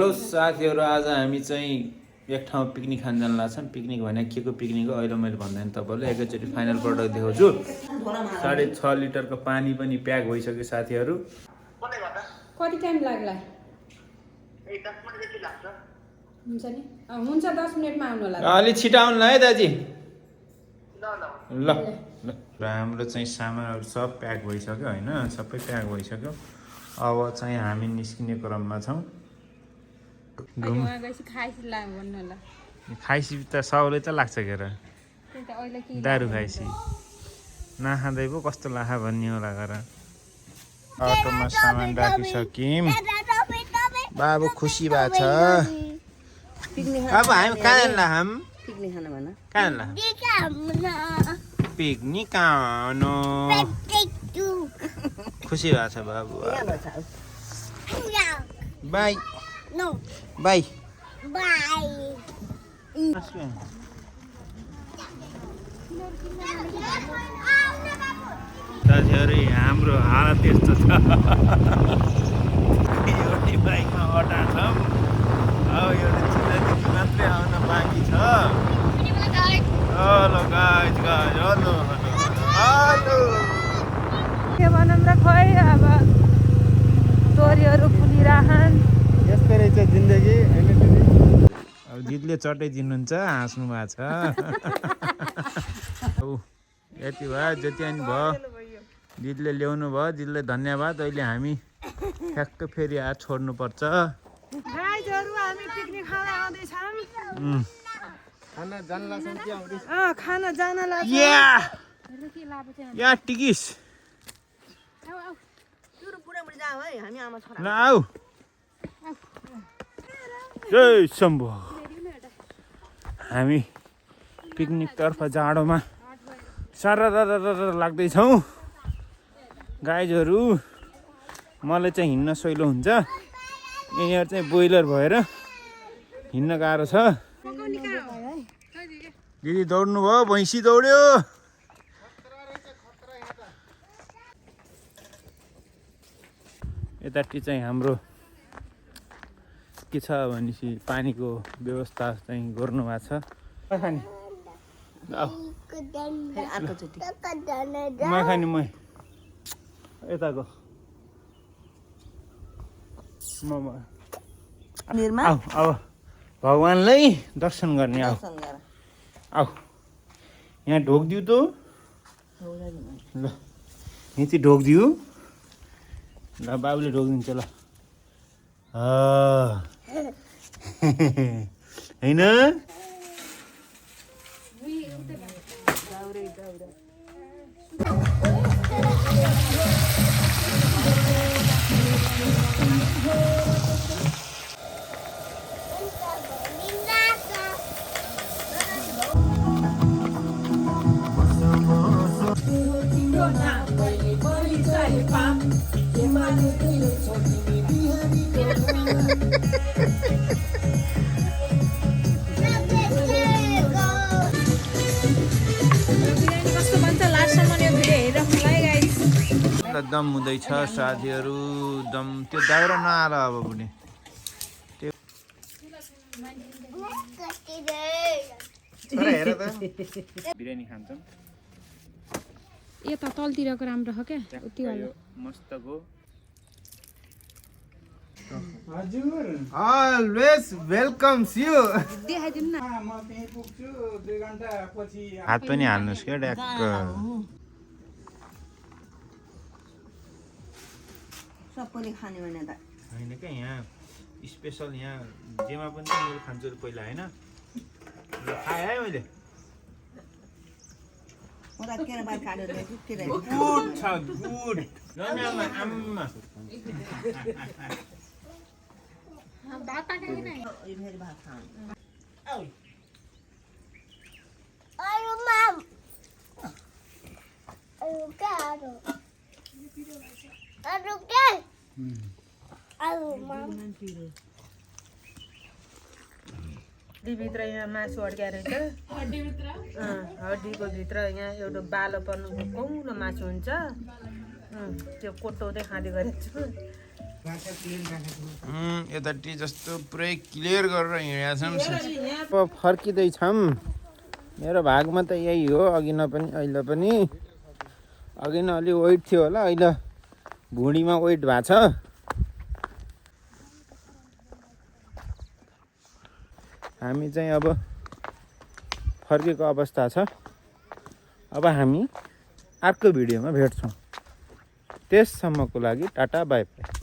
Hello साथीहरु, आज हामी चाहिँ एक ठाउँ पिकनिक खान जान लाग्छौँ। पिकनिक भने के को पिकनिक हो अहिले मैले भन्दैन, तपाईहरुलाई एकैचोटी फाइनल प्रोडक्ट देखाउँछु। 6.5 लिटरको पानी पनि प्याक भइसक्यो साथीहरु। कति टाइम लाग्ला? 10 मिनेट जति लाग्छ। हुन्छ नि? हुन्छ 10 मिनेटमा आउनु होला। अलि छिटो आउनु ल है दाजी। ल हाम्रो चाहिँ सामानहरु सब प्याक भइसक्यो हैन, सबै प्याक भइसक्यो। अब चाहिँ हामी निस्किने क्रममा छौं। खाइसी त सबले त लाग्छ के र, दारु खाइसी नखाँदै पो कस्तो लाखा भन्ने होला गर। अटोमा सामान राखिसक्यौँ, बाबु खुसी भएको छ। अब हामी कहाँ जान्ला? पिकनिक खान भन। कहाँ जान्ला? पिकनिक खानु खुसी भएको छ बाबु। बाई बाई साथीहरु, हाम्रो हालत यस्तो छ। एउटै बाइकमा अटा छौँ। अब एउटा चिनादेखि मात्रै आउन बाँकी छ। हेलो गाइज, हेलो हेलो के भनौँ र, खोइ अब तोरीहरू फुलिरहन्। यस्तै रहेछ जिन्दगी हैन दिदी। अब दिदीले चटै दिनुहुन्छ, हाँस्नु भएको छ। यति भयो, जति अनि भयो। दिदीले ल्याउनु भयो, दिदीलाई धन्यवाद। अहिले हामी ठ्याक्क फेरि हात छोड्नु पर्छ। गाइजहरू, हामी पिकनिक खान आउँदैछौँ। खाना जान लाग्छ। या टिकिस ल आऊ। जय शम्भो। हामी पिकनिक तर्फ जाडोमा सारा लाग्दैछौँ। गाइजहरू, मलाई चाहिँ हिँड्न सहिलो हुन्छ। यिनीहरू चाहिँ बोइलर भएर हिँड्न गाह्रो छ। दिदी दौड्नु भयो, भैँसी दौड्यो। यतापट्टि चाहिँ हाम्रो के छ भनेपछि पानीको व्यवस्था चाहिँ गर्नु भएको छ। खाने मै यताको आऊ अब भगवान्लाई दर्शन गर्ने। आऊ आऊ, यहाँ ढोकिदिउ त ल, यहाँ चाहिँ ढोकिदिउ ल। बाबुले ढोकिदिन्छ ल। होइन दम हुँदैछ साथीहरू, दम। त्यो दाउरा नआएर अब पनि बिरयानी खान्छौँ। यता तलतिरको राम्रो हो क्या, उति वाला मस्तको। हजुर, अलवेज वेलकम्स यु। देखाइदिनु न। म त्यही पुग्छु 2 घण्टा पछि। हात पनि हाल्नुस् के ड्याक्क। सबैले खाने भने त होइन क्या, यहाँ स्पेसल यहाँ जेमा पनि मैले खान्छु पहिला होइन। खाएँ है मैले। गुड छ, गुड। आम्मा भित्र यहाँ मासु अड्क्या रहेछ। हड्डीको भित्र यहाँ एउटा बालो पर्नुको कौलो मासु हुन्छ। त्यो कोट्याउँदै खाँदै गरेको छु। यता टी जस्तो पुरै क्लियर गरेर हिँडेका छौँ। अब फर्किँदैछौँ। मेरो भागमा त यही हो, अघि न पनि अहिले पनि। अघि न अलि वेट थियो होला, अहिले भुँडीमा वेट भएको छ। हामी चाहिँ अब फर्केको अवस्था छ। अब हामी अर्को भिडियोमा भेट्छौँ। त्यससम्मको लागि टाटा बाई बाई।